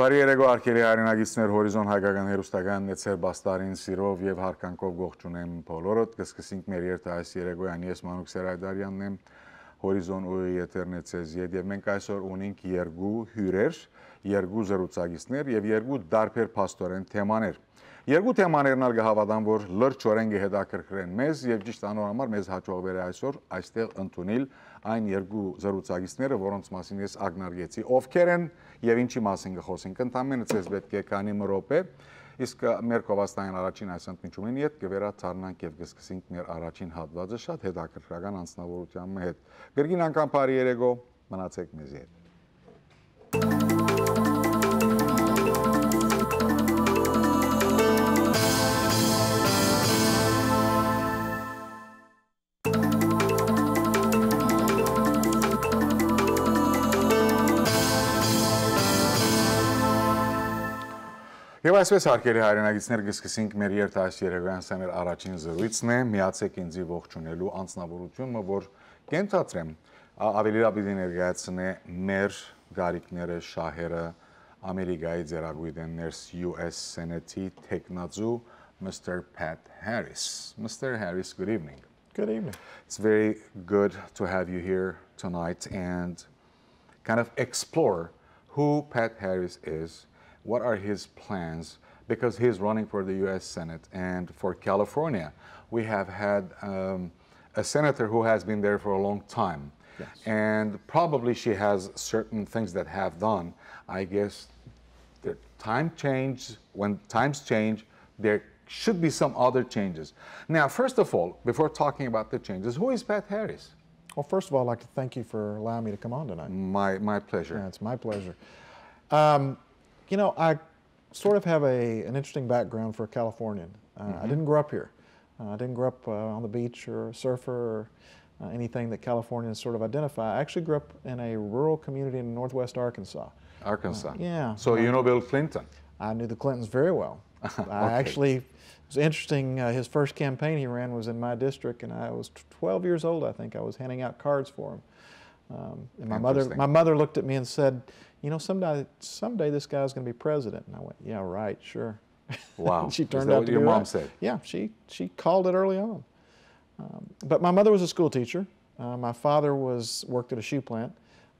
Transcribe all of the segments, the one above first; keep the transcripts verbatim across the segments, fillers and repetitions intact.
Բարի երեկո, արգելի հայրենակիցներ, Հորիզոն հայկական հեռուստական նեցեր պաստարին սիրով եւ հարգանքով կողջունեմ բոլորդ։ Կսկսենք մեր երթը այս երեկոյան։ Ես Մանուկ Սերայդարյանն եմ, Հորիզոն ու եթեր նեցեզ ետ, եւ մենք այսօր ունենք երկու հյուրեր, երկու զրուցակիցներ եւ երկու տարբեր փաստորեն թեմաներ։ Երկու թեմաներն ալ կը հաւատամ, որ լրջորեն կը հետաքրքրեն մեզ, եւ ճիշդ անոր համար մեզ հաջողվեր է այսօր այստեղ ընդունիլ այն երկու զրուցակիցները, որոնց մասին ես ակնարկեցի, ովքեր են եւ ինչի մասին կը խոսենք։ Ընդամենը ձեզ պէտք է քանի մը րոպէ, իսկ մեր կովաստային առաջին այս ընդմիջումին յետ կը վերադառնանք եւ կսկսենք մեր առաջին հատուածը շատ հետաքրքրական անձնավորության մը հետ։ Կրկին անգամ բարի երեկո, մնացեք մեզի հետ։ Եւ այսպես, արգելի հայրենակիցներ, կսկսենք մեր երթը այս երեկոյան, սա մեր առաջին զրույցն է, միացեք ինձի ողջունելու անձնավորություն մը, որ կ'ընթատրեմ, ա-, ավելի լավ պիտի ներկայացնէ մեր կարիքները, շահերը, Ամերիկայի ձեռագոյտէն ներս U S Senate-ի թեկնածու Mister Pat Harris. Mister Harris, good evening. Good evening. It's very good to have you here tonight and kind of explore who Pat Harris is, what are his plans, because he's running for the U S Senate. And for California, we have had, um, a senator who has been there for a long time. Yes. And probably she has certain things that have done. I guess the time change, when times change, there should be some other changes. Now, first of all, before talking about the changes, who is Pat Harris? Well, first of all, I'd like to thank you for allowing me to come on tonight. My, my pleasure. Yeah, it's my pleasure. Um, you know, I sort of have a, an interesting background for a Californian. Uh, I didn't grow up here. Uh, I didn't grow up, uh, on the beach or a surfer or, uh, anything that Californians sort of identify. I actually grew up in a rural community in northwest Arkansas. Arkansas. Uh, yeah. So you know Bill Clinton? I knew the Clintons very well. I Okay. actually, it was interesting. Uh, his first campaign he ran was in my district, and I was t-, twelve years old, I think. I was handing out cards for him. Um, and my mother, Interesting. my mother looked at me and said, "You know, someday, someday this guy's gonna be president." And I went, "Yeah, right, sure." Wow. She Is turned that out what to your be mom right. said? Yeah, she, she called it early on. Um, but my mother was a school teacher. Uh, my father was, worked at a shoe plant.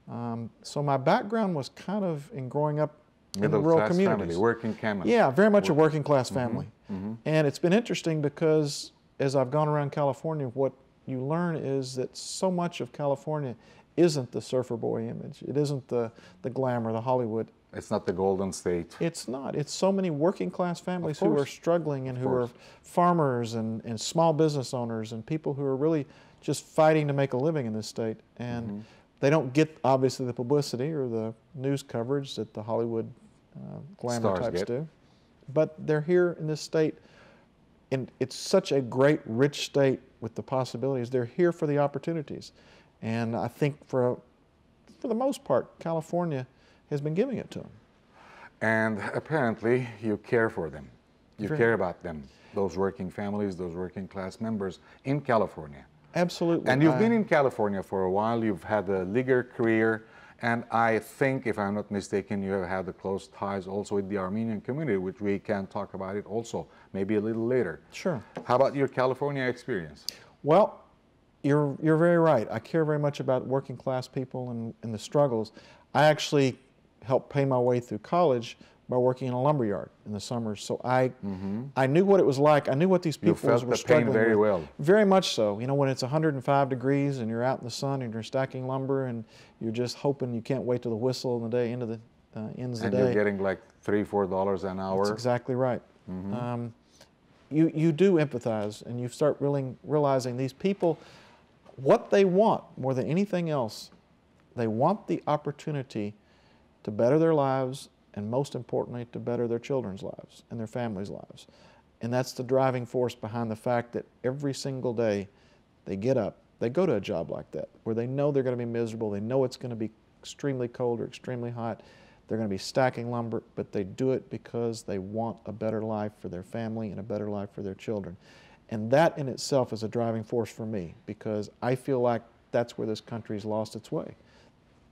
Um, so my background was kind of in growing up in the Middle rural class communities. family, working class. Yeah, very much a Work- working class Mhm, family. mhm. And it's been interesting because as I've gone around California, what you learn is that so much of California isn't the surfer boy image. It isn't the, the glamour, the Hollywood. It's not the Golden State. It's not. It's so many working class families Of who are course. struggling and Of who are course. farmers and, and small business owners and people who are really just fighting to make a living in this state. And Mhm. they don't get, obviously, the publicity or the news coverage that the Hollywood, uh, glamour Stars types get. do. But they're here in this state, and it's such a great, rich state with the possibilities. They're here for the opportunities. And I think for, for the most part, California has been giving it to them. And apparently, you care for them. You Very care about them, those working families, those working class members in California. Absolutely. And you've I been in California for a while. You've had a legal career. And I think, if I'm not mistaken, you have had the close ties also with the Armenian community, which we can talk about it also, maybe a little later. Sure. How about your California experience? Well, you're, you're very right. I care very much about working class people and, and the struggles. I actually helped pay my way through college by working in a lumber yard in the summers. So I, Mm-hmm. I knew what it was like. I knew what these You people felt were the pain struggling very with. well. Very much so. You know, when it's a hundred and five degrees and you're out in the sun and you're stacking lumber and you're just hoping you can't wait till the whistle and the day, end of the, uh, ends the And you're day. getting, like, three, four dollars an hour. That's exactly right. Mm-hmm. Um, you, you do empathize and you start really realizing these people, what they want more than anything else, they want the opportunity to better their lives and, most importantly, to better their children's lives and their families' lives. And that's the driving force behind the fact that every single day they get up, they go to a job like that where they know they're gonna be miserable, they know it's gonna be extremely cold or extremely hot, they're gonna be stacking lumber, but they do it because they want a better life for their family and a better life for their children. And that in itself is a driving force for me, because I feel like that's where this country's lost its way.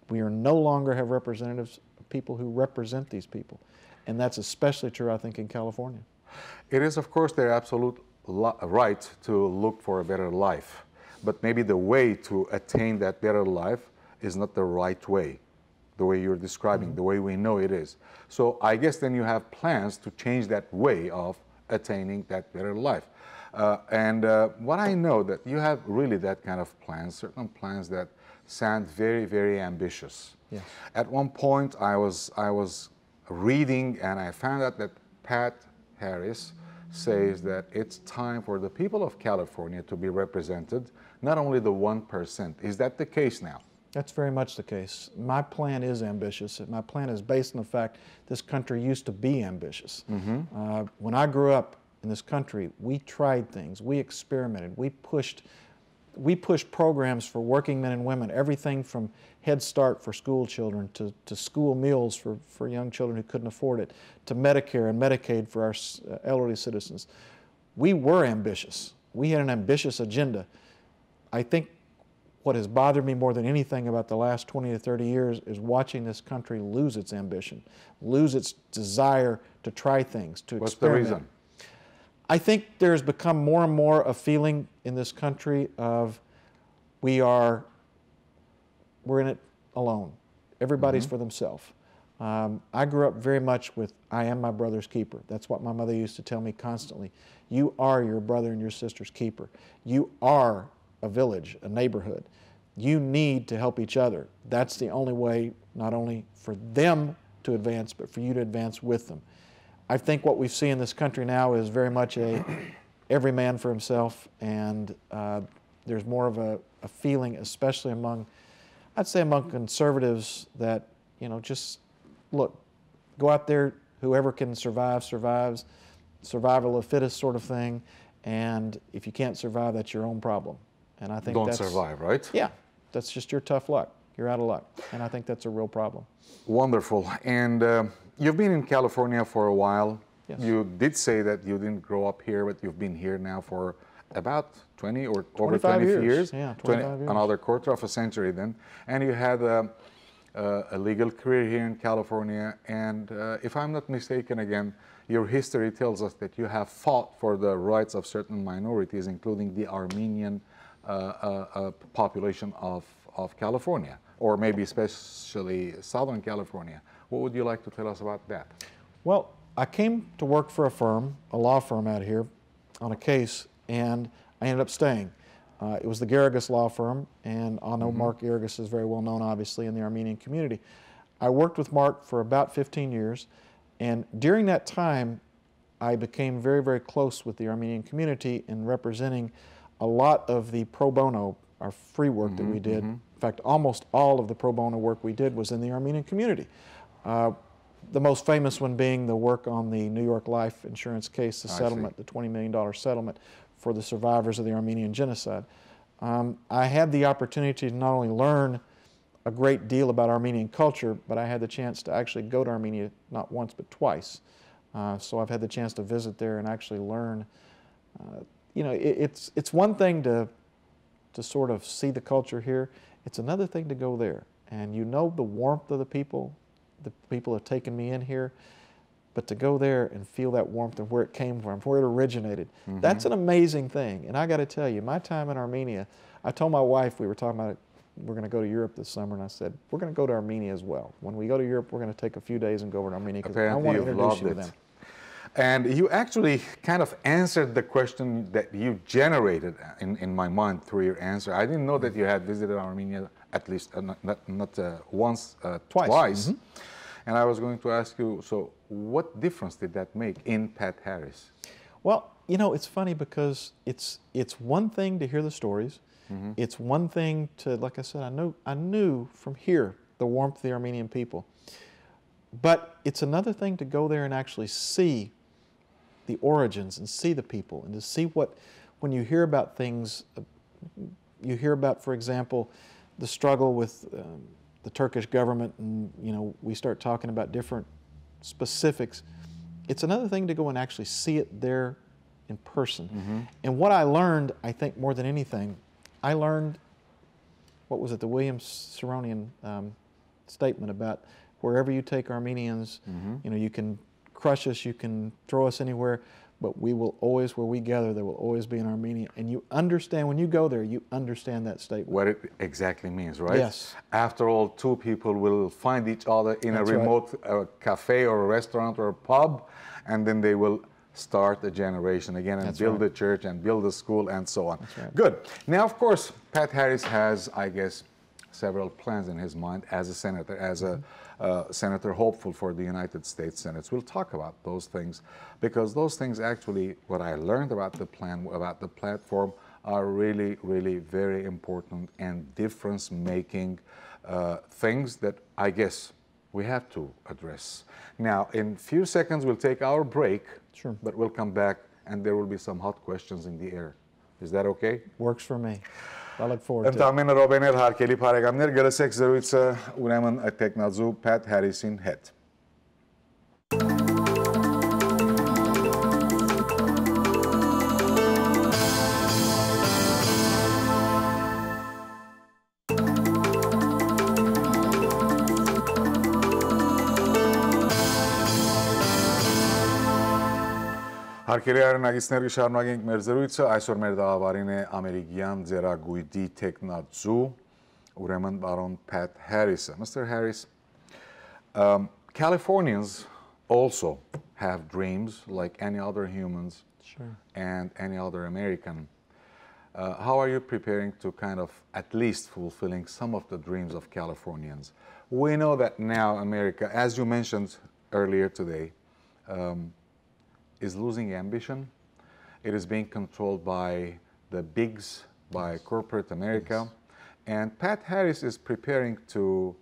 We are no longer have representatives people who represent these people. And that's especially true, I think, in California. It is, of course, their absolute li- right to look for a better life. But maybe the way to attain that better life is not the right way, the way you're describing, the way we know it is. So I guess then you have plans to change that way of attaining that better life. Uh, and uh, what I know that you have really that kind of plans, certain plans that sound very, very ambitious. Yes. At one point, I was I was reading and I found out that Pat Harris says that it's time for the people of California to be represented, not only the one percent. Is that the case now? That's very much the case. My plan is ambitious. My plan is based on the fact this country used to be ambitious. Uh, when I grew up in this country, we tried things, we experimented, we pushed we pushed programs for working men and women, everything from Head Start for school children to, to school meals for, for young children who couldn't afford it, to Medicare and Medicaid for our s- uh, elderly citizens. We were ambitious. We had an ambitious agenda. I think what has bothered me more than anything about the last twenty to thirty years is watching this country lose its ambition, lose its desire to try things, to What's the experiment. Reason? I think there's become more and more a feeling in this country of we are we're in it alone. Everybody's for themselves. Um, I grew up very much with I am my brother's keeper. That's what my mother used to tell me constantly. You are your brother and your sister's keeper. You are a village, a neighborhood. You need to help each other. That's the only way, not only for them to advance, but for you to advance with them. I think what we see in this country now is very much a every man for himself, and uh, there's more of a, a feeling, especially among, I'd say, among conservatives, that you know, just look, go out there, whoever can survive survives, survival of the fittest sort of thing, and if you can't survive, that's your own problem. And I think Don't that's, survive, right? Yeah, that's just your tough luck. You're out of luck, and I think that's a real problem. Wonderful. And uh, you've been in California for a while. Yes. You did say that you didn't grow up here, but you've been here now for about twenty or over twenty-five twenty years. Years. Yeah, twenty-five years. Another quarter of a century then. And you had a, a, a legal career here in California. And uh, if I'm not mistaken, again, your history tells us that you have fought for the rights of certain minorities, including the Armenian uh, uh, uh, population of, of California, or maybe especially Southern California. What would you like to tell us about that? Well, I came to work for a firm, a law firm out here, on a case, and I ended up staying. Uh, it was the Geragos law firm, and I know Mark Geragos is very well known, obviously, in the Armenian community. I worked with Mark for about fifteen years, and during that time, I became very, very close with the Armenian community in representing a lot of the pro bono, our free work that we did. In fact, almost all of the pro bono work we did was in the Armenian community. Uh, the most famous one being the work on the New York life insurance case, the settlement, the twenty million dollar settlement for the survivors of the Armenian genocide. Um, I had the opportunity to not only learn a great deal about Armenian culture, but I had the chance to actually go to Armenia not once but twice. Uh, so I've had the chance to visit there and actually learn. Uh, you know, it, it's it's one thing to to sort of see the culture here. It's another thing to go there, and you know the warmth of the people. The people have taken me in here, but to go there and feel that warmth and where it came from, where it originated, that's an amazing thing. And I got to tell you, my time in Armenia, I told my wife, we were talking about it, we're going to go to Europe this summer, and I said, we're going to go to Armenia as well. When we go to Europe, we're going to take a few days and go over to Armenia because I Apparently, want to you've introduce loved you to it. Them. And you actually kind of answered the question that you generated in, in my mind through your answer. I didn't know that you had visited Armenia at least uh, not, not, not uh, once, uh, Twice. Twice. And I was going to ask you, so what difference did that make in Pat Harris? Well, you know, it's funny because it's it's one thing to hear the stories. It's one thing to, like I said, I know I knew from here the warmth of the Armenian people. But it's another thing to go there and actually see the origins and see the people and to see what, when you hear about things, uh, you hear about, for example, the struggle with um, the Turkish government, and you know, we start talking about different specifics. It's another thing to go and actually see it there in person. And what I learned, I think, more than anything, I learned, what was it, the William Sironian um, statement about wherever you take Armenians, you know, you can crush us, you can throw us anywhere, but we will always, where we gather, there will always be an Armenian. And you understand, when you go there, you understand that statement. What it exactly means, right? Yes. After all, two people will find each other in a That's right. remote uh, cafe or a restaurant or a pub, and then they will start a generation again and That's build right. a church and build a school and so on. That's right. Good. Now, of course, Pat Harris has, I guess, several plans in his mind as a senator, as a uh, senator hopeful for the United States Senate. We'll talk about those things because those things actually, what I learned about the plan, about the platform, are really, really very important and difference making uh, things that I guess we have to address. Now, in few seconds, we'll take our break, Sure. but we'll come back and there will be some hot questions in the air. Is that okay? Works for me. I look forward to it. Ընդամենը րոպեներ, հարգելի բարեկամներ, գլսեք զրույցը ուրեմն տեխնազու Pat Harris-ին հետ։ Հարգելի հայրենակիցներ, կը շարունակենք մեր զրույցը։ Այսօր մեր տաղավարին է ամերիկյան ձեռագույտի տեխնացու, ուրեմն պարոն Pat Harris-ը։ Mister Harris, um, Californians also have dreams like any other humans Sure. and any other American. Uh, how are you preparing to kind of at least fulfilling some of the dreams of Californians? We know that now America, as you mentioned earlier today, um, is losing ambition. It is being controlled by the bigs, by Yes. corporate America. Yes. And Pat Harris is preparing to,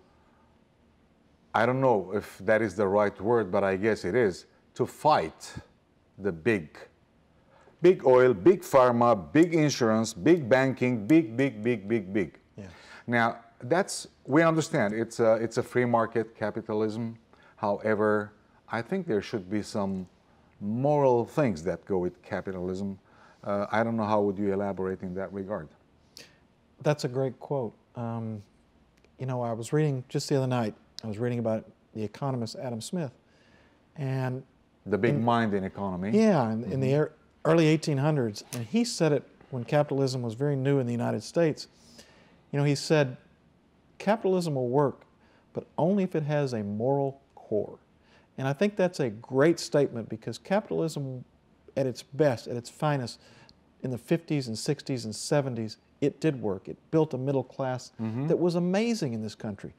I don't know if that is the right word, but I guess it is, to fight the big. Big oil, big pharma, big insurance, big banking, big, big, big, big, big. Yes. Now, that's, we understand it's a, it's a free market capitalism. However, I think there should be some moral things that go with capitalism. Uh, I don't know, how would you elaborate in that regard? That's a great quote. Um, you know, I was reading just the other night, I was reading about the economist Adam Smith. And The big In- mind in economy. Yeah, in, in the ear- early eighteen hundreds, and he said it when capitalism was very new in the United States. You know, he said, capitalism will work, but only if it has a moral core. And I think that's a great statement because capitalism at its best, at its finest, in the fifties and sixties and seventies, it did work. It built a middle class that was amazing in this country,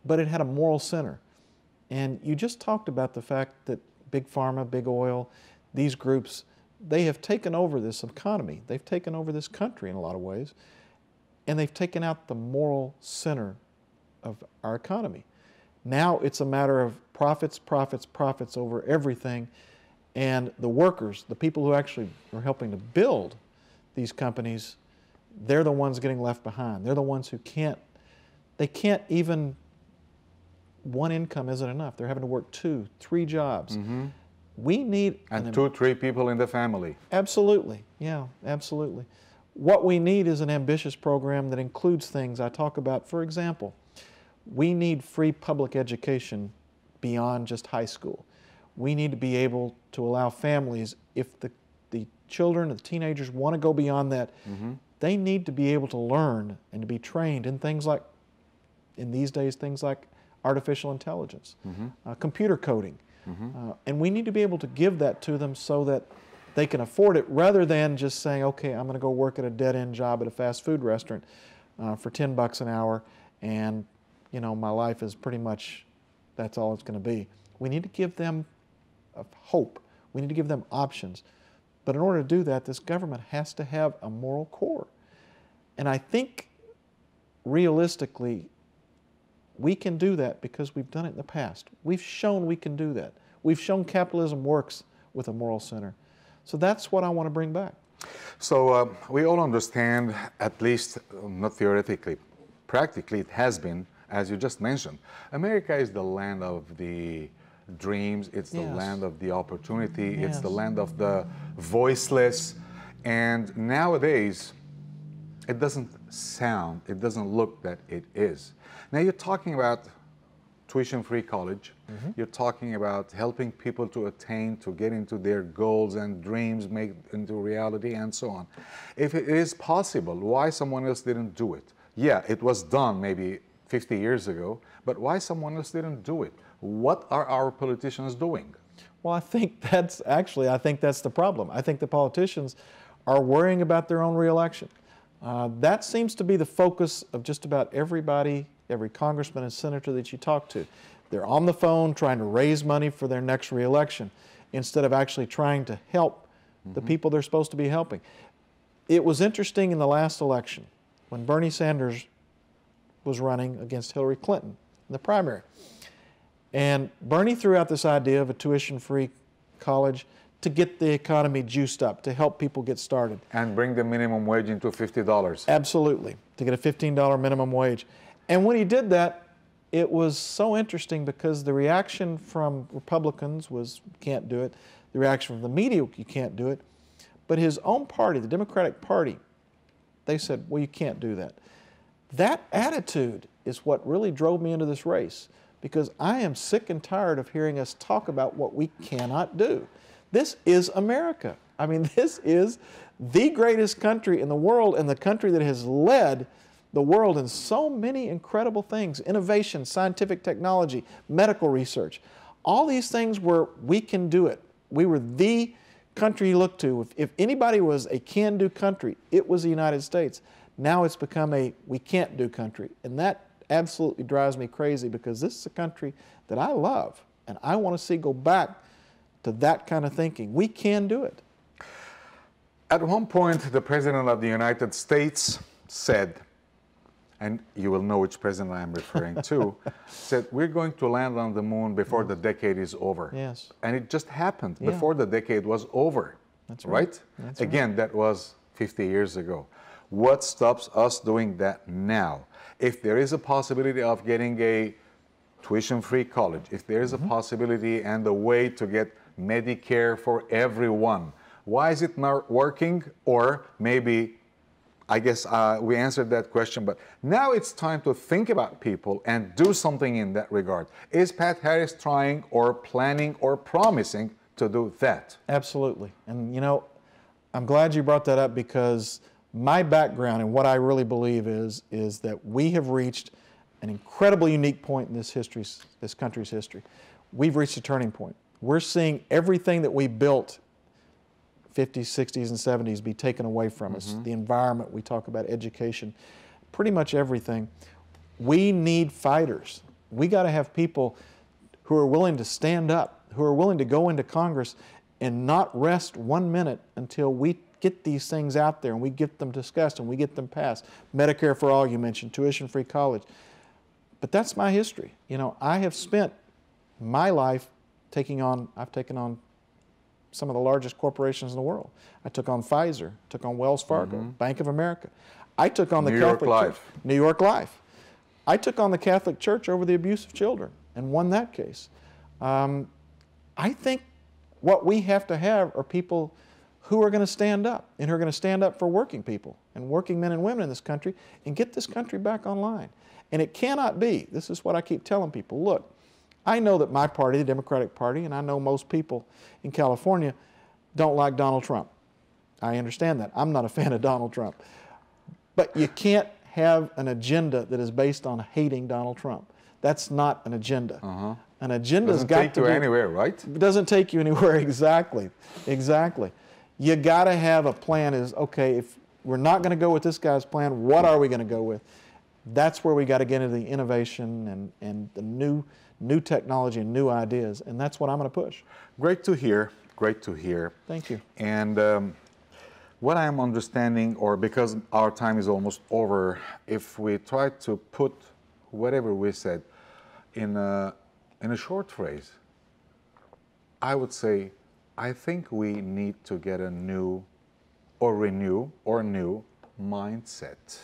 but it had a moral center. And you just talked about the fact that big pharma, big oil, these groups, they have taken over this economy. They've taken over this country in a lot of ways, and they've taken out the moral center of our economy. Now it's a matter of profits, profits, profits over everything. And the workers, the people who actually are helping to build these companies, they're the ones getting left behind. They're the ones who can't, they can't even, one income isn't enough. They're having to work two, three jobs. We need And an two, three people in the family. Absolutely. Yeah, absolutely. What we need is an ambitious program that includes things I talk about. For example, we need free public education beyond just high school. We need to be able to allow families, if the, the children, the teenagers want to go beyond that, they need to be able to learn and to be trained in things like, in these days, things like artificial intelligence, uh, computer coding. Uh, and we need to be able to give that to them so that they can afford it rather than just saying, okay, I'm going to go work at a dead end job at a fast food restaurant uh, for ten bucks an hour and, you know, my life is pretty much that's all it's going to be. We need to give them a hope. We need to give them options. But in order to do that, this government has to have a moral core. And I think realistically, we can do that because we've done it in the past. We've shown we can do that. We've shown capitalism works with a moral center. So that's what I want to bring back. So uh, we all understand, at least um, not theoretically, practically it has been, as you just mentioned. America is the land of the dreams, it's the Yes. land of the opportunity, it's the Yes. land of the voiceless. And nowadays, it doesn't sound, it doesn't look that it is. Now you're talking about tuition-free college. You're talking about helping people to attain, to get into their goals and dreams, make into reality, and so on. If it is possible, why someone else didn't do it? Yeah, it was done maybe fifty years ago, but why someone else didn't do it? What are our politicians doing? Well, I think that's actually, I think that's the problem. I think the politicians are worrying about their own reelection. Uh, that seems to be the focus of just about everybody, every congressman and senator that you talk to. They're on the phone trying to raise money for their next reelection instead of actually trying to help the people they're supposed to be helping. It was interesting in the last election when Bernie Sanders was running against Hillary Clinton in the primary. And Bernie threw out this idea of a tuition-free college to get the economy juiced up, to help people get started. And bring the minimum wage into fifty dollars. Absolutely, to get a fifteen dollar minimum wage. And when he did that, it was so interesting because the reaction from Republicans was, "You can't do it." The reaction from the media, "You can't do it." But his own party, the Democratic Party, they said, "Well, you can't do that." That attitude is what really drove me into this race, because I am sick and tired of hearing us talk about what we cannot do. This is America. I mean, this is the greatest country in the world and the country that has led the world in so many incredible things: innovation, scientific technology, medical research. All these things where we can do it. We were the country you looked to. If, if anybody was a can do country, it was the United States. Now it's become a we can't do country. And that absolutely drives me crazy, because this is a country that I love and I want to see go back to that kind of thinking. We can do it. At one point, the President of the United States said, and you will know which president I'm referring to, said, "We're going to land on the moon before the decade is over." Yes. And it just happened Yeah. before the decade was over. That's right. Right? That's right. Again, that was fifty years ago. What stops us doing that now? If there is a possibility of getting a tuition-free college, if there is a Mm-hmm. possibility and a way to get Medicare for everyone, why is it not working? Or maybe, I guess uh, we answered that question, but now it's time to think about people and do something in that regard. Is Pat Harris trying or planning or promising to do that? Absolutely. And you know, I'm glad you brought that up, because my background and what I really believe is, is that we have reached an incredibly unique point in this history, this country's history. We've reached a turning point. We're seeing everything that we built fifties, sixties, and seventies be taken away from us. The environment, we talk about education, pretty much everything. We need fighters. We got to have people who are willing to stand up, who are willing to go into Congress and not rest one minute until we get these things out there and we get them discussed and we get them passed. Medicare for all, you mentioned, tuition-free college. But that's my history. You know, I have spent my life taking on, I've taken on some of the largest corporations in the world. I took on Pfizer, took on Wells Fargo, Bank of America. I took on the New York Catholic Life. Church, New York Life. I took on the Catholic Church over the abuse of children and won that case. Um, I think what we have to have are people who are going to stand up and who are going to stand up for working people and working men and women in this country and get this country back online. And it cannot be, this is what I keep telling people, look, I know that my party, the Democratic Party, and I know most people in California don't like Donald Trump. I understand that. I'm not a fan of Donald Trump. But you can't have an agenda that is based on hating Donald Trump. That's not an agenda. An agenda's Doesn't got take to you be anywhere, right? It doesn't take you anywhere. Exactly. Exactly. You got to have a plan. Is, okay, if we're not going to go with this guy's plan, what are we going to go with? That's where we got to get into the innovation and, and the new new technology and new ideas, and that's what I'm going to push. Great to hear. Great to hear. Thank you. And um, what I'm understanding, or because our time is almost over, if we try to put whatever we said in a, in a short phrase, I would say, I think we need to get a new or renew or new mindset.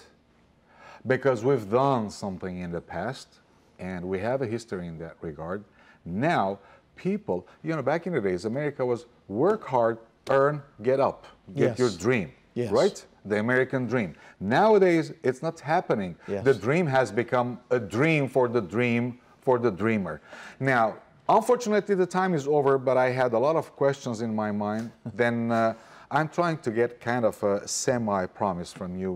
Because we've done something in the past, and we have a history in that regard. Now, people, you know, back in the days, America was work hard, earn, get up, get Yes. your dream, Yes. right? The American dream. Nowadays, it's not happening. Yes. The dream has become a dream for the dream for the dreamer. Now, unfortunately, the time is over, but I had a lot of questions in my mind. Then uh, I'm trying to get kind of a semi promise from you.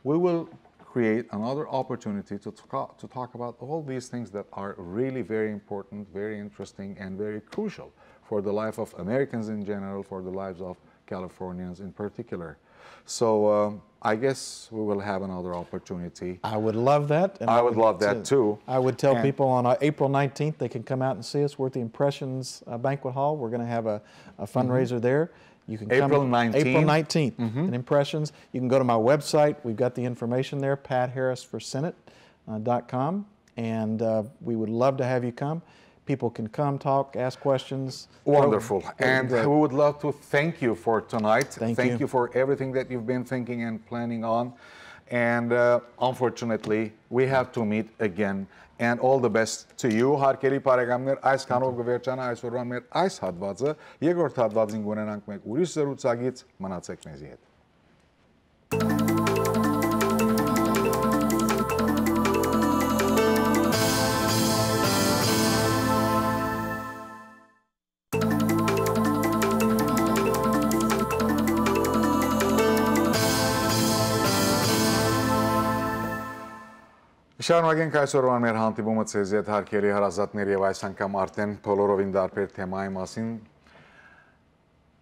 We will create another opportunity to talk, to talk about all these things that are really very important, very interesting, and very crucial for the life of Americans in general, for the lives of Californians in particular. So um, I guess we will have another opportunity. I would love that. And I I would would love that t- too. I would tell And people on uh, April nineteenth they can come out and see us. We're at the Impressions uh, Banquet Hall. We're going to have a, a fundraiser there. You can come April nineteenth. April nineteenth. And Impressions. You can go to my website. We've got the information there, pat harris for senate dot com. And uh, we would love to have you come. People can come, talk, ask questions. Wonderful. It'll be And great. We would love to thank you for tonight. Thank Thank you. you for everything that you've been thinking and planning on. And uh, unfortunately, we have to meet again. And all the best to you, հարգելի բարեկամներ, այսքանով կը վերջանայ այսօրվան մեր այս հատվածը։ Երկրորդ հատվածին կունենանք մեկ ուրիշ զրուցակից, մնացեք մեզի հետ։ Շարունակենք այսօրվան մեր հանդիպումը ձեզի հետ, հարգելի հարազատներ, եւ այս անգամ արդեն բոլորովին տարբեր թեմայի մասին։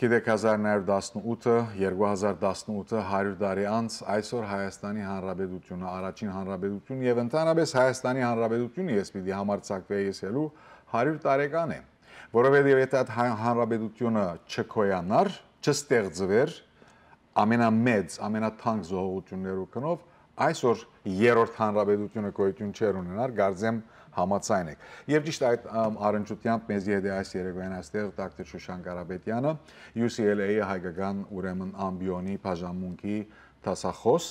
Գիտեք, հազար նոր տասնութը, երկու հազար տասնութը, հարիւր տարի անց, այսօր Հայաստանի Հանրապետությունը, առաջին հանրապետություն եւ ընդհանրապես Հայաստանի Հանրապետությունը, ես պիտի համարձակվեի ըսելու, հարիւր տարեկան է, որովհետեւ եթե այդ հա- հանրապետությունը չկոյանար, չստեղծվեր, ամենամեծ, ամենաթանկ զոհողություններու գնով, այսօր երրորդ հանրապետությունը գոյություն չէր ունենար, կարծեմ համաձայն եք։ Եւ ճիշտ այդ ամ, առնչությամբ մեզի հետ է այս երեկոյան այստեղ դոկտոր Շուշան Կարապետյանը, յու սի էլ էյ հայկական, ուրեմն ամբիոնի բաժանմունքի դասախոս,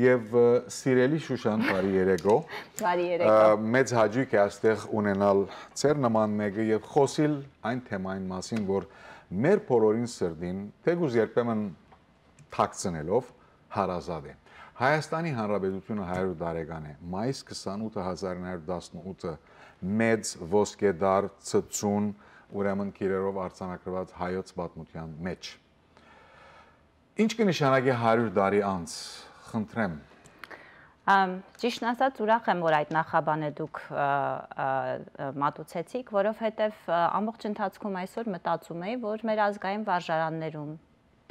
եւ ը, սիրելի Շուշան, բարի երեկո։ Բարի երեկո։ Ը, մեծ հաճոյք է այստեղ ունենալ ձեր նման մեկը եւ խոսիլ այն թեմային մասին, որ մեր բոլորին սրտին, թեկուզ երբեմն թաքցնելով, հարազատ է։ Հայաստանի Հանրապետությունը հարիւր տարեկան է։ Մայիս քսանութը, հազար նոր տասնութը, մեծ ոսկեդար ցցուն, ուրեմն գիրերով արձանագրուած հայոց պատմութեան մէջ։ Ինչ կը նշանակի հարիւր տարի անց, խնդրեմ։ Ամ, ճիշդն ասած, ուրախ եմ, որ այդ նախաբանը դուք ը, ը, ը, մատուցեցիք, որովհետև ը, ամբողջ ընթացքում այսօր մտածում էի, որ մեր ազգային վարժարաններում,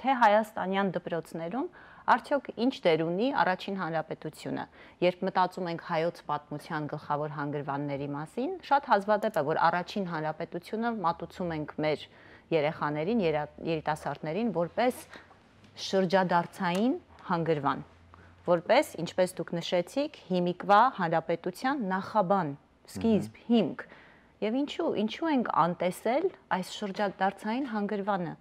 թե հայաստանեան դպրոցներում, արդյոք ինչ դեր ունի առաջին հանրապետությունը, երբ մտածում ենք հայոց պատմության գլխավոր հանգրուանների մասին, շատ հազվադեպ է, որ առաջին հանրապետությունը մատուցում ենք մեր երեխաներին, երա- երիտասարդներին, որպես շրջադարձային հանգրուան, որպես, ինչպես դուք նշեցիք, հիմիկվա հանրապետության նախաբան, սկիզբ, հիմք։ Եվ ինչու, ինչու ենք անտեսել այս շրջադարձային հանգրվանը։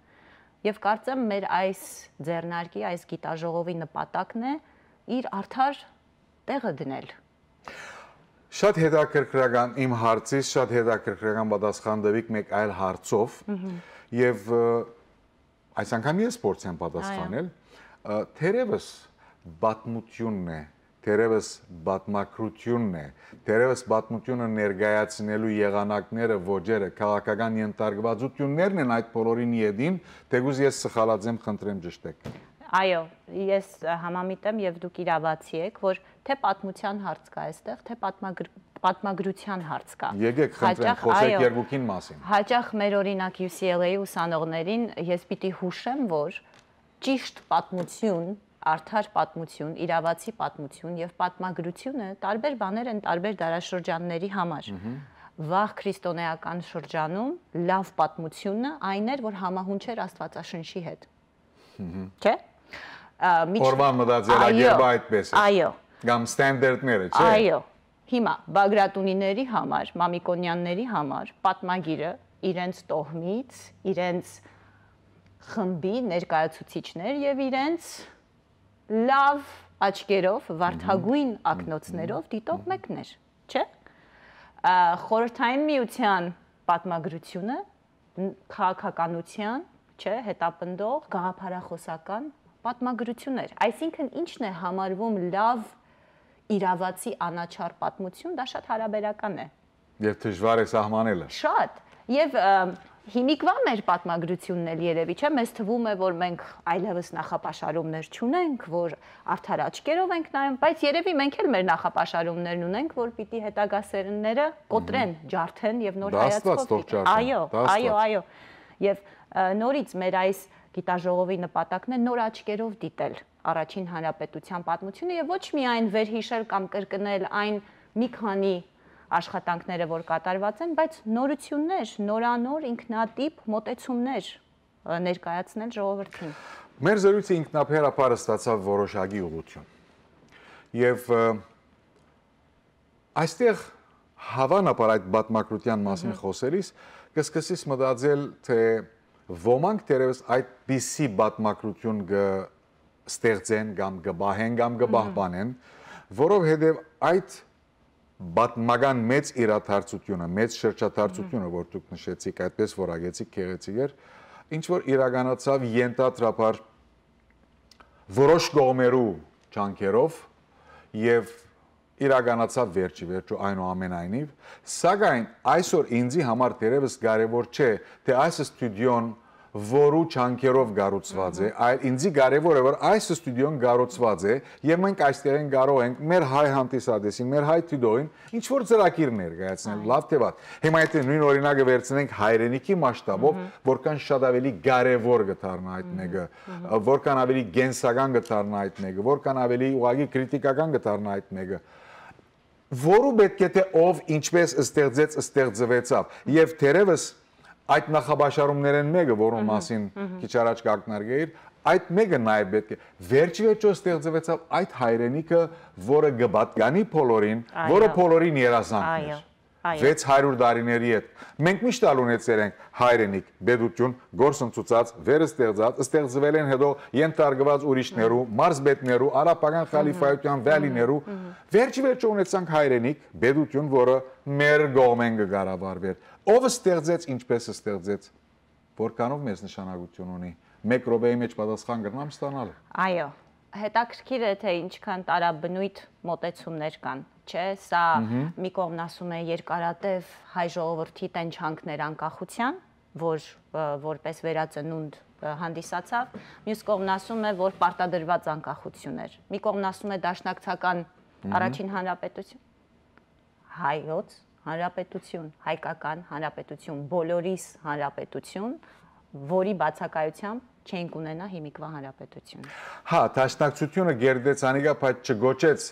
Եվ կարծեմ մեր այս ձեռնարկի, այս գիտաժողովի նպատակն է իր արդար տեղը դնել։ Շատ հետաքրքրական իմ հարցից, շատ հետաքրքրական պատասխան տվիք մեկ այլ հարցով։ Մհմ։ Եվ ը, այս անգամ ես փորձեմ պատասխանել։ Ա, Թերևս պատմությունն է, թերևս պատմագրությունն է, թերևս պատմությունը ներկայացնելու եղանակները, ոճերը, քաղաքական ենթարկվածություններն են այդ բոլորին ետին, թեկուզ ես սխալած եմ, խնդրեմ ճշտեք։ Այո, ես ը, համամիտ եմ եւ դուք իրավացի եք, որ թե պատմության հարց կա այստեղ, թե պատմագր- պատմագրության հարց կա։ Եկեք, խնդրեմ, Հաճախ, խոսեք այո, երկուքին մասին։ Հաճախ մեր օրինակ յու սի էլ էյ ուսանողներին ես պիտի հուշեմ, որ ճիշտ պատմություն, արդար պատմություն, իրավացի պատմություն եւ պատմագրությունը տարբեր բաներ են տարբեր դարաշրջանների համար։ Մհմ։ Վաղ քրիստոնեական շրջանում լավ պատմությունը այն էր, որ համահունչ էր Աստվածաշնչի հետ։ Մհմ։ Չէ՞։ Ա, միջ- Օրվան մտածելակերպը Այո, այդպես է։ Այո։ Կամ ստենդերդները, չէ՞։ Այո։ Հիմա Բագրատունիների համար, Մամիկոնյանների համար պատմագիրը իրենց տոհմից, իրենց խմբի ներկայացուցիչներ եւ իրենց լավ աչքերով, վարդագույն Մհմ։ ակնոցներով դիտող Մհմ։ մեկն էր, չէ՞։ Ա, Խորհրդային Միության պատմագրությունը ն- քաղաքականության, չէ, հետապնդող գաղափարախոսական պատմագրություն էր։ Այսինքն ինչն է համարվում լավ իրավացի անաչառ պատմություն, դա շատ հարաբերական է։ Եւ դժուար է սահմանելը։ Շատ։ Եւ, ը, հիմիկվա մեր պատմագրությունն էլ երևի, չէ՞, մեզ թվում է, որ մենք այլեւս նախապաշարումներ չունենք, որ արդար աչքերով ենք նայում, բայց երևի մենք էլ մեր նախապաշարումներն ունենք, որ պիտի հետագա սերունդները կոտրեն, ջարդեն եւ նոր Դա Աստված հայացքով թող պիտի ջարդեն, Այո, դա Աստված։ Այո, այո։ Եւ, ը, նորից մեր այս գիտաժողովի նպատակն է նոր աչքերով դիտել առաջին հանրապետության պատմությունը եւ ոչ միայն վերհիշել կամ կրկնել այն մի քանի աշխատանքները, որ կատարուած են, բայց նորություններ, նորանոր ինքնատիպ մոտեցումներ, ը, ներկայացնել ժողովրդին։ Մեր զրույցը ինքնաբերաբար ստացաւ որոշակի ուղղություն։ Եւ, ը, այստեղ, հավանաբար, այդ պատմագրության մասին Մհմ։ խոսելիս, կսկսես մտածել, թե ոմանք թերևս այդպիսի պատմագրություն կը ստեղծեն կամ կը պահեն կամ կը Մհմ։ պահպանեն, որովհետեւ այդ պատմական մեծ իրադարձությունը, մեծ շրջադարձությունը, որ դուք նշեցիք, այդպես որակեցիք, գեղեցիկ էր, ինչ որ իրականացաւ ենթադրաբար որոշ կողմերու ջանքերով եւ իրականացաւ վերջի վերջո այնուամենայնիվ, սակայն այսօր ինձի համար թերևս կարեւոր չէ, թե այս ստուդիոն որու ջանքերով կառուցուած է, այլ ինձի կարեւոր է, որ այս ստուդիոն կառուցուած է եւ մենք այստեղէն կարող ենք մեր հայ հանդիսատեսին, մեր հայ դիտողին ինչ որ ծրագիր ներկայացնել, Այո։ լավ թե վատ։ Հիմա եթե նոյն օրինակը վերցնենք հայրենիքի մասշտաբով, Մհմ։ որքան շատ ավելի կարեւոր կդառնայ այդ Մհմ, մեկը, մհմ։ որքան ավելի կենսական կդառնայ այդ մեկը, որքան ավելի ուղղակի քրիտիկական կդառնայ այդ մեկը, որու պետք է, թե ով ինչպես ստեղծեց, ստեղծուեցաւ։ Եվ թերևս այդ նախապաշարումներէն մեկը, որուն Մհմ, մասին մհմ։ քիչ առաջ կակնարկեիր, այդ մեկը նաև պետք է։ Վերջի վերջո ստեղծվեցաւ այդ հայրենիքը, որը կը պատկանի բոլորին, Այո։ որը բոլորին երազանքն Այո, էր։ այո։ վեց հարյուր տարիների հետ։ Մենք միշտ ալ ունեցել ենք հայրենիք, պետություն, գործընծուցած, վերստեղծած, ստեղծվել են հետո ենթարկված ուրիշներու, մարզպետներու, արաբական խալիֆայության վալիներու։ Մհմ, մհմ։ Վերջի վերջո ունեցանք հայրենիք, պետություն, որը մեր կողմէն կը կառավարվեր։ Ո՞վ ստեղծեց, ինչպես ստեղծեց, որքանով մեծ նշանակություն ունի։ Մեկ րոպեի մեջ պատասխան կրնամ ստանալ։ Այո, հետաքրքիր է, թե ինչքան տարաբնույթ մոտեցումներ կան, չէ՞։ Սա Մհմ։ մի կողմն ասում է երկարատև հայ ժողովրդի տենչանքներ անկախության, որ, ը, որպես վերածնունդ, ը, հանդիսացաւ, մյուս կողմն ասում է, որ պարտադրված անկախություն էր։ Մի կողմն ասում է դաշնակցական Մհմ։ առաջին հանրապետություն, հայոց հանրապետություն, հայկական հանրապետություն, բոլորիս հանրապետություն, որի բացակայությամբ չենք ունենա հիմիկվա հանրապետություն։ Հա, դաշնակցությունը գերդեց անիկա, բայց չգոչեց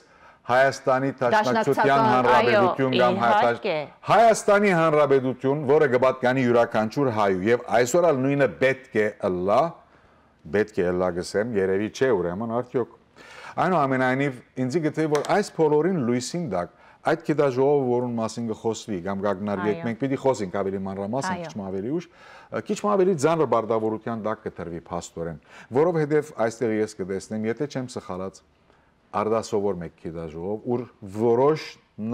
Հայաստանի դաշնակցության Դաշնակցական, հանրապետություն այո, կամ հայ-, իհարկե։ Հայաստանի հանրապետություն, որը կը պատկանի յուրաքանչյուր հայու, եւ այսօր ալ նույնը պետք է ըլլա, պետք է ըլլա գսեմ, երևի չէ ուրեմն արդյոք։ Այնուամենայնիվ, ինձի գտե, որ այս բոլորին լույսին տակ, այդ գիտաժողովը, որուն մասին կը խոսվի կամ կակնարկեք, Այո։ մենք պիտի խոսենք ավելի մանրամասն, Այո։ քիչ մը ավելի ուշ, ը, քիչ մը ավելի ծանր բարդավորության տակ կը տրվի փաստորեն, որովհետեւ այստեղ ես կտեսնեմ, եթե չեմ սխալած, արտասովոր մեկ գիտաժողով, ուր որոշ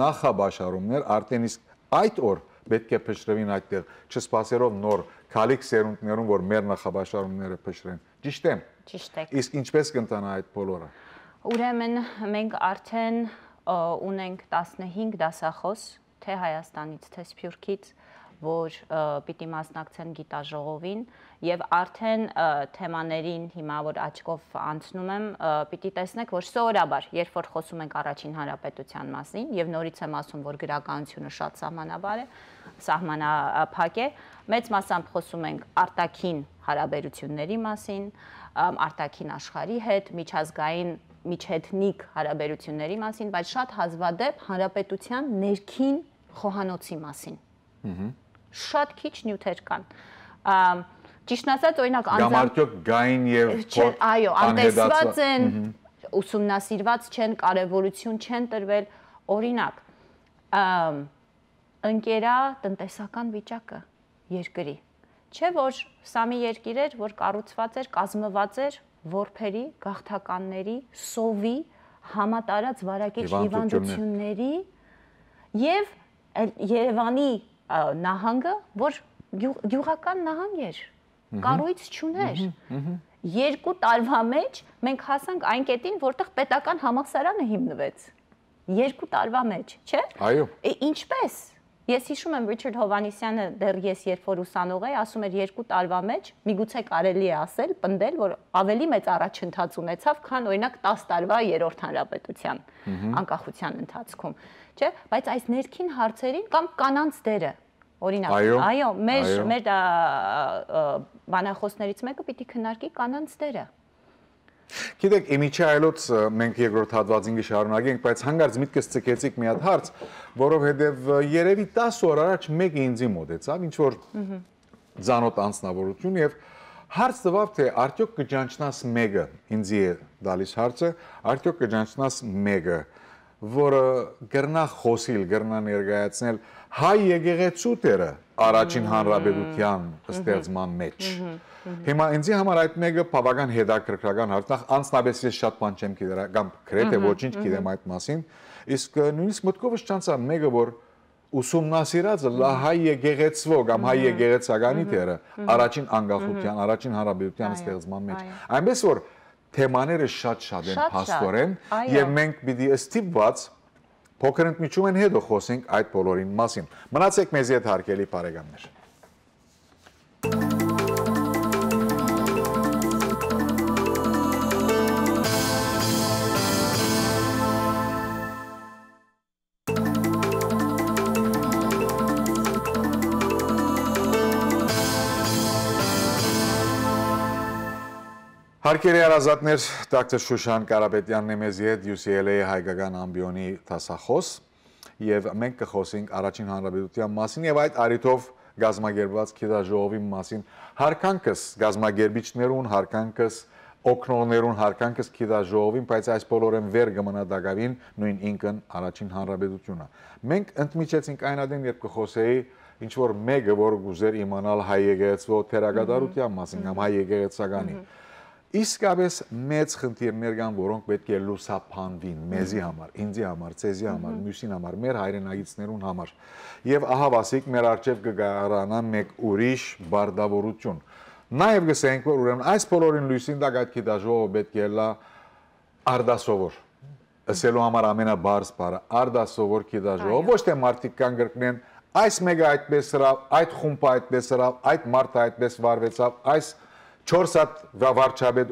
նախապաշարումներ արդեն իսկ այդ օր պետք է փշրվին այդտեղ, չսպասելով նոր քալիք սերունդներուն, որ մեր նախապաշարումները փշրեն։ Ճիշտ եմ։ Ճիշտ եք։ Իսկ ինչպես կընթանա այդ բոլորը։ Ուրեմն մենք արդեն, ը, ունենք տասնհինգ դասախոս, թե Հայաստանից, թե Սփյուռքից, որ, ը, պիտի մասնակցեն գիտաժողովին, եւ արդեն, ը, թեմաներին հիմա որ աչքով անցնում եմ, ը, պիտի տեսնեք, որ սովորաբար, երբ որ խոսում ենք առաջին հանրապետության մասին, եւ նորից եմ ասում, որ գրականությունը շատ սահմանաբար է, սահմանափակ է, մեծ մասամբ խոսում ենք արտաքին հարաբերությունների մասին, ըմ, արտաքին աշխարհի հետ, միջազգային, միջեթնիկ հարաբերությունների մասին, բայց շատ հազվադեպ հանրապետության ներքին խոհանոցի մասին։ Մհմ։ Շատ քիչ նիւթեր կան։ Ամ, ճիշտն ասած, օրինակ, Կամ անձամբ արդյոք գային եւ Չէ, փոթ-, այո, անհետացვა-, անտեսված են, Մհմ։ ուսումնասիրված չեն, կարևորություն չեն տրվել։ Օրինակ, ամ, ընկերա տնտեսական վիճակը երկրի։ Չէ՞ որ սա մի երկիր էր, որ կառուցված էր, կազմված էր որբերի, գաղթականների, սովի համատարած վարակիչ Հիվանդություններ։ հիվանդությունների եւ էլ Երևանի, ա, նահանգը, որ գյուղ-, գյուղական նահանգ էր, Մհմ։ կառույց չուներ։ Մհմ, մհմ։ Երկու տարվա մեջ մենք հասանք այն կետին, որտեղ պետական համալսարանը հիմնվեց։ Երկու տարվա մեջ, չէ՞։ Այո։ Է, ինչպես։ Ես հիշում եմ Ռիչարդ Հովհաննիսյանը, դեռ ես երբ որ ուսանող էի, ասում էր երկու տարուա մեջ, միգուցե կարելի է ասել, պնդել, որ ավելի մեծ առաջընթաց ունեցավ, քան օրինակ տաս տարուա երրորդ հանրապետության անկախության ընթացքում, չէ՞։ Բայց այս ներքին հարցերին կամ կանանց դերը, օրինակ, Այո, այո, մեր, այո։ մեր դա, ը, ը, բանախոսներից մեկը պիտի քննարկի կանանց դերը։ Գիտեք, ի միջի այլոց, ը, մենք երկրորդ հատուածին կը շարունակենք, բայց հանկարծ միտքս ձգեցիք մի հատ հարց, որովհետև, ը, երևի տաս օր առաջ մեկը ինձի մոտեցաւ, ինչ որ ծանոթ անձնավորություն, եւ հարց տուաւ, թե արդյոք կը ճանչնաս մեկը, ինձի է տալիս հարցը, արդյոք կը ճանչնաս մեկը, որը կրնա խոսիլ, կրնա ներկայացնել հայ եկեղեցու դերը առաջին հանրապետության ստեղծման մեջ։ Հիմա ինձի համար այդ մեկը բավական հետաքրքրական հարց, նախ անձնապես ես շատ բան չեմ գիտեր, կամ գրեթե Մհմ, ոչինչ գիտեմ մհմ։ այդ մասին, իսկ, ը, նույնիսկ մտքովս չանցաւ մեկը, որ ուսումնասիրած է լա հայ եկեղեցվո կամ հայ Մհմ, եկեղեցականի մհմ, դերը մհմ, առաջին անկախության, մհմ։ առաջին հանրապետության Այո, ստեղծման մեջ։ այո։ Այնպես որ թեմաները շատ-շատ են Շատ-շատ, փաստորեն, այո։ եւ մենք պիտի ստիպված փոքր ընդմիջում են, հետո խոսենք այդ բոլորին մասին։ Մնացեք մեզի հետ, հարգելի բարեկամներ։ Հարգելի հարազատներ, դոկտոր Շուշան Կարապետեանն է մեզի հետ, յու սի էլ էյ հայկական ամբիոնի դասախոս, եւ մենք կը խոսենք առաջին հանրապետության մասին եւ այդ առիթով կազմակերպուած գիտաժողովին մասին։ Յարգանքս կազմակերպիչներուն, յարգանքս օգնողներուն, յարգանքս գիտաժողովին, բայց այս բոլորեն վեր կը մնայ տակաւին նոյն ինքն առաջին հանրապետությունը։ Մենք ընդմիջեցինք այն ատեն, երբ կը խոսէի ինչ որ մեկը, որ կ'ուզէր իմանալ հայ եկեղեցվո թերակատարության մասին կամ հայ եկեղեցականի։ Մհմ։ Իսկապես մեծ խնդիրներ կան, որոնք պէտք է լուսաբանուին մեզի համար, ինձի համար, ձեզի համար, Մհմ։ միւսին համար, մեր հայրենակիցներուն համար։ Եւ ահա վասիկ մեր առջեւ կը գարանայ մէկ ուրիշ բարդաւորություն։ Նաեւ կ'ըսենք, որ ուրեմն այս բոլորին լոյսին տակ այդ գիտաժողովը պէտք է ըլլայ արտասովոր, ըսելու համար ամենապարզ բառը, արտասովոր գիտաժողով, Այո։ ոչ թե մարդիկ կան կրկնեն, այս մեկը այդպես ըրաւ, այդ խումբը այդպես ըրավ, այդ մարդը այդպես վարվեցաւ, այս չորս հատ վա-, վարչապետ,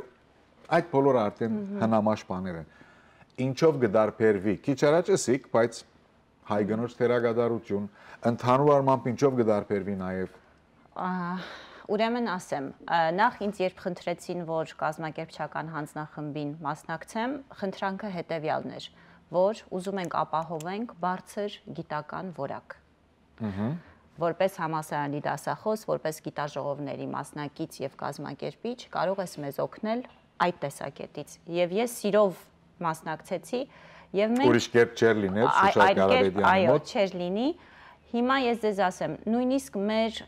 այդ բոլորը արդեն Մհմ։ հնամաշ բաներ են։ Ինչով կդարբերվի, քիչ առաջ ըսիք, բայց հայ կնոջ թերակատարություն, ընդհանուր առմամբ ինչով կդարբերվի նաև։ Ա, ուրեմն ասեմ, ա, նախ ինձ երբ խնդրեցին, որ կազմակերպչական հանձնախմբին մասնակցեմ, խնդրանքը հետևյալն էր, որ ուզում ենք ապահովենք բարձր գիտական որակ, Մհմ։ որպես համալսարանի դասախոս, որպես գիտաժողովների մասնակից և կազմակերպիչ, կարող ես մեզ օգնել այդ տեսակետից։ Եվ ես սիրով մասնակցեցի, և մենք Ուրիշ կերպ չէր լիներ, Այ-, Շուշան այլ կերպ, Կարապետեանի այո, մոտ։ Չէր լինի։ Հիմա ես ձեզ ասեմ, նույնիսկ մեր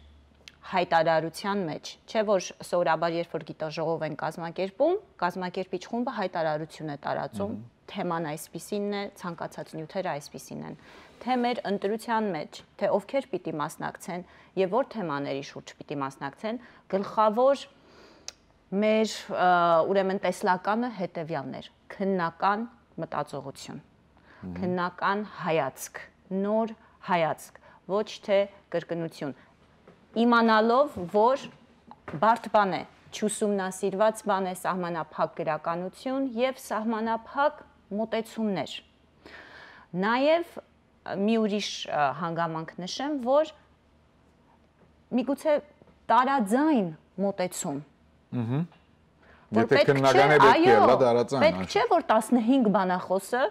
հայտարարության մեջ, չէ՞ որ սովորաբար, երբ որ գիտաժողով են կազմակերպում, կազմակերպիչ խումբը հայտարարություն է տարածում, Մհմ։ թեման այսպիսինն է, ցանկացած նիւթերը այսպիսին են, թե մեր ընտրության մեջ, թե ովքեր պիտի մասնակցեն և որ թեմաների շուրջ պիտի մասնակցեն, գլխավոր մեր, ը, ուրեմն տեսլականը հետևյալն էր. քննական մտածողություն, Մհմ։ քննական հայացք, նոր հայացք, ոչ թե կրկնություն։ Իմանալով, որ բարդ բան է, չուսումնասիրված բան է սահմանափակ գրականություն և սահմանափակ մոտեցումներ։ Նաև մի ուրիշ, ը, հանգամանք նշեմ, որ միգուցե տարաձայն մոտեցում, Մհմ։ որ Եթե պետք քննական չէ, է, պետք է այո, ելլա տարածան, պետք այո։ չէ, որ տասնհինգ բանախոսը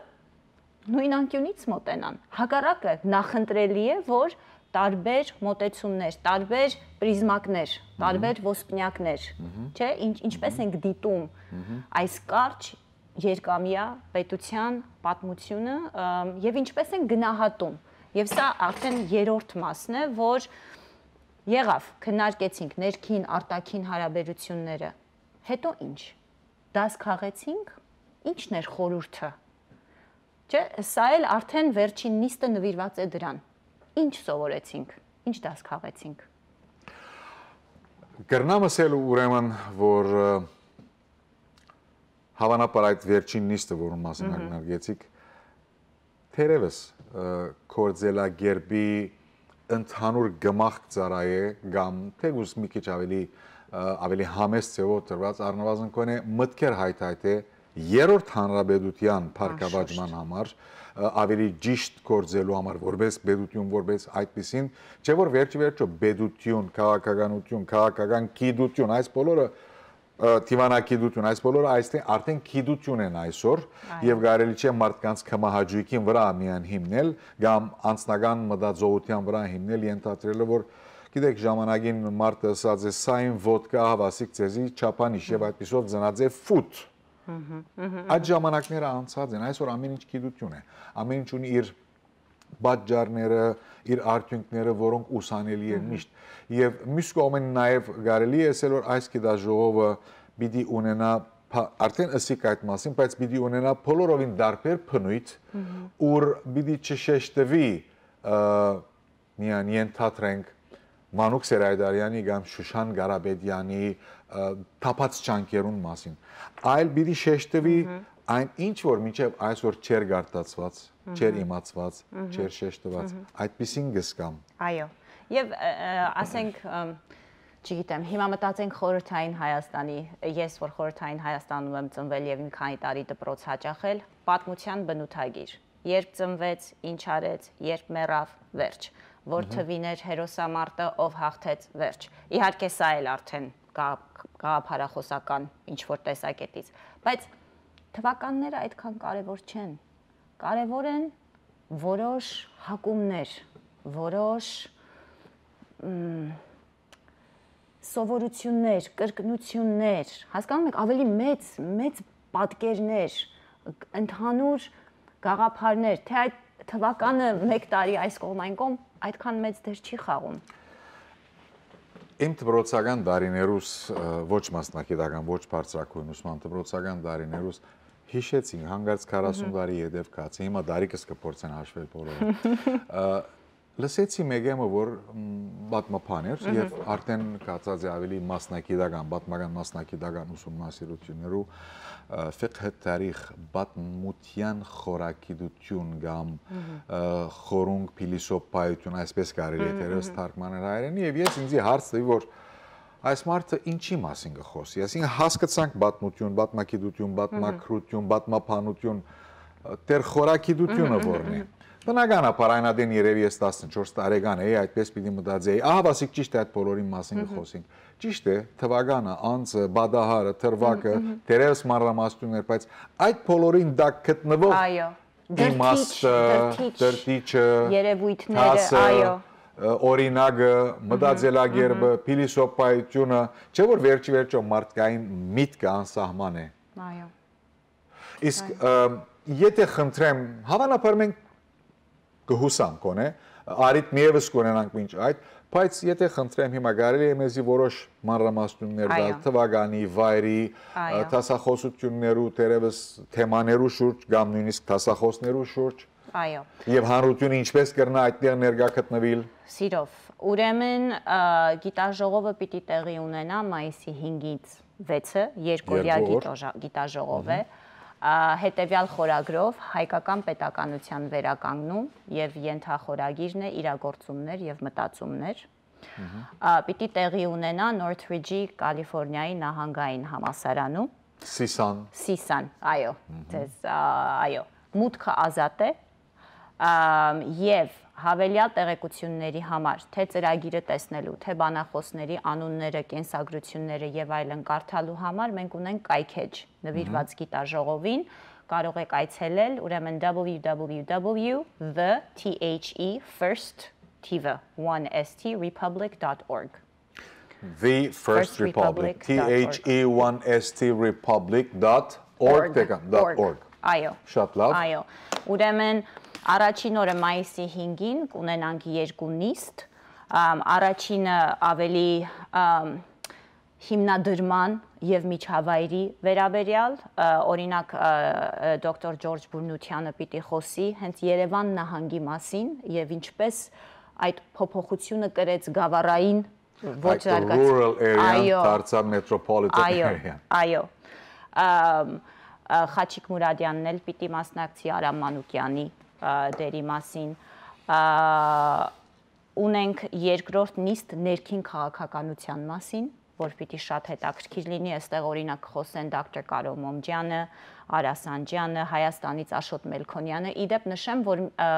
նույն անկյունից մոտենան։ Հակառակը, նախընտրելի է, որ տարբեր մոտեցումներ, տարբեր պրիզմակներ, Մհմ։ տարբեր ոսպնյակներ, Մհմ։ չէ, ինչ-, ինչպես ենք դիտում Մհմ։ այս կարճ երկամյա պետության պատմությունը, ըմ, և ինչպես ենք գնահատում։ Եվ սա արդեն երրորդ մասն է, որ եղավ, քննարկեցինք ներքին, արտաքին հարաբերությունները։ Հետո ինչ։ Դաս քաղեցինք, ի՞նչն էր խորհուրդը։ Չէ, սա էլ արդեն վերջին նիստը նվիրված է դրան։ Ինչ սովորեցինք, ինչ դաս քաղեցինք։ Կրնամ ասել ուրեմն, որ, ը, հավանաբար այդ վերջին նիստը, որուն մասին Մհմ։ ակնարկեցիք, թերևս, ը, գործելակերպի ընդհանուր գմախք ծառայէ կամ թեկուզ մի քիչ ավելի, ը, ավելի համեստ ձեւով տրուած, առնուազն կոնէ մտքեր հայթայթէ երրորդ հանրապետութեան բարգաւաճման համար, ը, ավելի ճիշտ գործելու համար, որպես պետություն, որպես այդպիսին, չէ՞ որ վերջի վերջո պետություն, քաղաքականություն, քաղաքական գիտություն, այս բոլորը, ը, դիվանագիտություն, այս բոլորը այստեղ արդեն գիտություն են այսօր, Այո։ Եւ կարելի չէ մարդկանց կմահաճույքին վրա միայն հիմնել կամ անձնական մտածողութեան վրա հիմնել, ենթադրելը, որ, գիտեք, ժամանակին մարդը ըսած է, «Սա իմ ոտկա, ահա ասիկ ձեզի չափանիշ», եւ այդպիսով ծնած է ֆուտ։ Այդ ժամանակները անցած են, այսօր ամեն ինչ գիտություն է, ամեն ինչ ունի իր պատճառները, իր արդիւնքները, որոնք ուսանելի են միշտ։ Եւ մյուս կողմէն նաեւ կարելի է ասել, որ այս գիտաժողովը պիտի ունենա, փա-, արդեն ըսիկ այդ մասին, բայց պիտի ունենա բոլորովին տարբեր բնոյթ, ուր պիտի չշեշտվի, ը, միայն ենթադրենք Մանուկ Սերայդարյանի կամ Շուշան Կարապետյանի, ը, թափած ջանքերուն մասին, այլ պիտի շեշտվի այն ինչ, որ մինչեւ այսօր չէր գարտացված, չէր իմացված, չէր շեշտված, այդպիսին կ'ըսկամ։ Այո։ Եւ, ը, ը, ասենք, ըմ, չգիտեմ, հիմա մտածենք Խորհրդային Հայաստանի, ես որ Խորհրդային Հայաստանում եմ ծնվել եւ մի քանի տարի դպրոց հաճախել, պատմութեան բնութագիր, երբ ծնվեց, ինչ արեց, երբ մեռաւ, վերջ, որ թվին էր հերոսամարտը, ով հաղթեց, վերջ։ Իհարկե, սա էլ արդեն գաղ-, գաղափարախոսական ինչ-որ տեսակետից, բայց թվականները այդքան կարեւոր չեն։ Կարեւոր են որոշ հակումներ, որոշ, մ, սովորութիւններ, կրկնութիւններ, հասկանում եք, ավելի մեծ, մեծ պատկերներ, ընդհանուր գաղափարներ, թե այդ թվականը մեկ տարի այս կողմ, այն կողմ, այդքան մեծ դեր չի խաղում։ Իմ դպրոցական տարիներուս, ը, ոչ մասնագիտական, ոչ բարձրագոյն ուսման դպրոցական տարիներուս հիշեցինք, հանկարծ քառասուն տարի յետեւ գացի, հիմա դարիքս կը փորձեն հաշվել բոլորը։ Ը, լսեցի մեկը, որ, մ, պատմաբան էր, եւ արդեն գացած է ավելի մասնագիտական, պատմական մասնագիտական ուսումնասիրություններու, ը, ֆիղհ թարիխ, պատմութեան խորագիտություն կամ, ը, խորունկ փիլիսոփայություն, այսպես կարելի է թերևս թարգմանել հայերէնի, եւ ես ինձի հարց տուի, որ այս մարդը ինչի՞ մասին կը խօսի։ Այսինքն, հասկցանք պատմություն, պատմագիտություն, պատմագրություն, պատմաբանություն, ը, դեռ խորագիտությունը որն է։ Բնականաբար, այն ատեն երեւի ես տասնչորս տարեկան էի, այդպես պիտի մտածեի, ահա, ասիկ ճիշտ է, այդ բոլորին մասին կը խօսենք։ Ճիշտ է, թվականը, անձը, պատահարը, դրուագը, թերեւս մանրամասնություններ, բայց այդ բոլորին տակ գտնվող Այո։ Դրդիչ, իմաստը, դրդիչ դրդիչը, երևույթները, դասը, այո։ Ը, օրինակը, մտածելակերպը, փիլիսոփայությունը, չէ՞ որ վերջի վերջո մարդկային միտքը անսահման է։ Այո։ Իսկ, ը, եթե խնդրեմ, հավանաբար մենք կը յուսանք, կոնե, արիթ միեւս կունենանք մինչ այդ, բայց եթե խնդրեմ, հիմա կարելի է մեզի որոշ մանրամասնություններ տալ, Այո։ Թվականի, վայրի, ը, Այո։ Դասախոսություններու, թերեւս թեմաներու շուրջ կամ նույնիսկ դասախոսներու շուրջ, Այո։ Եւ հանրությունը ինչպես կրնա այդտեղ ներկայ գտնվել։ Սիրով։ Ուրեմն, ը, գիտաժողովը պիտի տեղի ունենա մայիսի հինգից վեցը, երկօրյա Երկու օր։ Գիտոժա-, գիտաժողով է, ը, հետեւեալ խորագրով՝ հայկական պետականության վերականգնում, եւ ենթախորագիրն է իրագործումներ եւ մտածումներ։ Ա, պիտի տեղի ունենա Նորթրիջի, Կալիֆոռնիայի նահանգային համալսարանում։ Սիսան։ Սիսան, այո, ձեզ, ա, այո, մուտքը ազատ է, ամ, եւ հավելյալ տեղեկությունների համար, թե ծրագիրը տեսնելու, թե բանախոսների անունները, կենսագրությունները եւ այլն կարդալու համար մենք ունենք կայքէջ նվիրված գիտաժողովին, կարող եք այցելել, ուրեմն, W W W the T H E first T V, one S T republic dot org։ The First First Republic, Republic dot org. T H E one S T republic dot org, Org, տեգան, dot org. Org. Այո։ Շատ լավ։ Այո։ Ուրեմն, առաջին օրը մայիսի հինգին կունենանք երկու նիստ, ամ, առաջինը ավելի, ամ, հիմնադրման եւ միջավայրի վերաբերյալ, ը, օրինակ, ը, ը, դոկտոր Ջորջ Բուրնությանը պիտի խօսի հենց Երևան նահանգի մասին եւ ինչպես այդ փոփոխությունը կրեց գավառային Like the ոչնարկած- rural area Այո, դարձավ metropolitan այո, area։ Այո։ Ամ, ը, Խաչիկ Մուրադյանն էլ պիտի մասնակցի Արամ Մանուկյանի, ը, դերի մասին։ Ա, Ունենք երկրորդ նիստ ներքին քաղաքականության մասին, որ պիտի շատ հետաքրքիր լինի, այստեղ օրինակ կխոսեն դոկտոր Կարո Մոմջյանը, Արա Սանջյանը, Հայաստանից Աշոտ Մելքոնյանը։ Ի դեպ նշեմ, որ ը,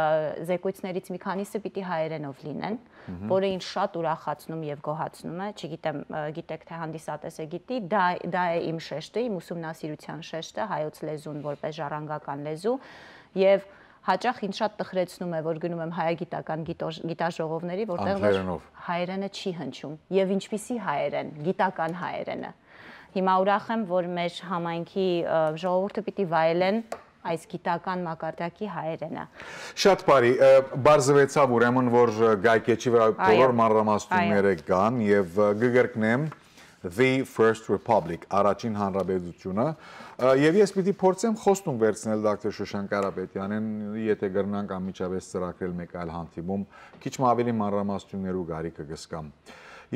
զեկույցներից մի քանիսը պիտի հայերենով լինեն, որը ինձ շատ ուրախացնում եւ գոհացնում է, չգիտեմ, ը, գիտեք թե հանդիսատեսը գիտի, դա, դա է իմ շեշտը, իմ ուսումնասիրության շեշտը, հայոց լեզուն որպես ժառանգական լեզու, եւ հաճախ ինձ շատ տխրեցնում է, որ գնում եմ հայագիտական գիտոր-, գիտաժողովների, որտեղ որ Անգլերենով։ Հայերենը չի հնչում, եւ ինչպիսի հայերեն, գիտական հայերենը։ Հիմա ուրախ եմ, որ մեր համայնքի, ը, ժողովուրդը պիտի վայելեն այս գիտական մակարդակի հայերենը։ Շատ բարի, ը, պարզվեցաւ ուրեմն, որ, ը, Գայքէջի վրայ Այո։ բոլոր մանրամասնությունները Այո։ կան, եւ, ը, կը կրկնեմ, The First Republic, առաջին հանրապետությունը, ը, եւ ես պիտի փորձեմ խոստում վերցնել դոկտոր Շուշան Կարապետյանեն, եթե կրնանք անմիջապէս ծրագրել մեկ այլ հանդիպում, քիչ մը ավելի մանրամասնություններու կարիքը կսկամ։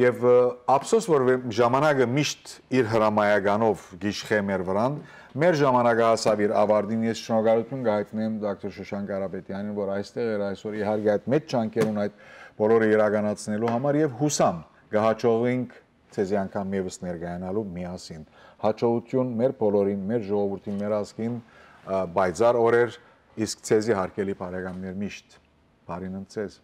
Եւ, ը, ափսոս, որ վե-, ժամանակը միշտ իր հրամայականով գիշխէ մեր վրան, մեր ժամանակը հասաւ իր ավարտին, ես շնորհակալություն կհայտնեմ դոկտոր Շուշան Կարապետյանին, որ այստեղ էր այսօր, իհարկե այդ մեծ ջանքերուն այդ բոլորը իրականացնելու համար, եւ յուսամ կը հաջողենք ձեզի անգամ եւս ներկայանալու միասին։ Հաջողություն մեր բոլորին, մեր ժողովուրդին, մեր ազգին, ը, պայծառ օրեր, իսկ ձեզի հարգելի բարեկամներ միշտ բարին ընդ ձեզ։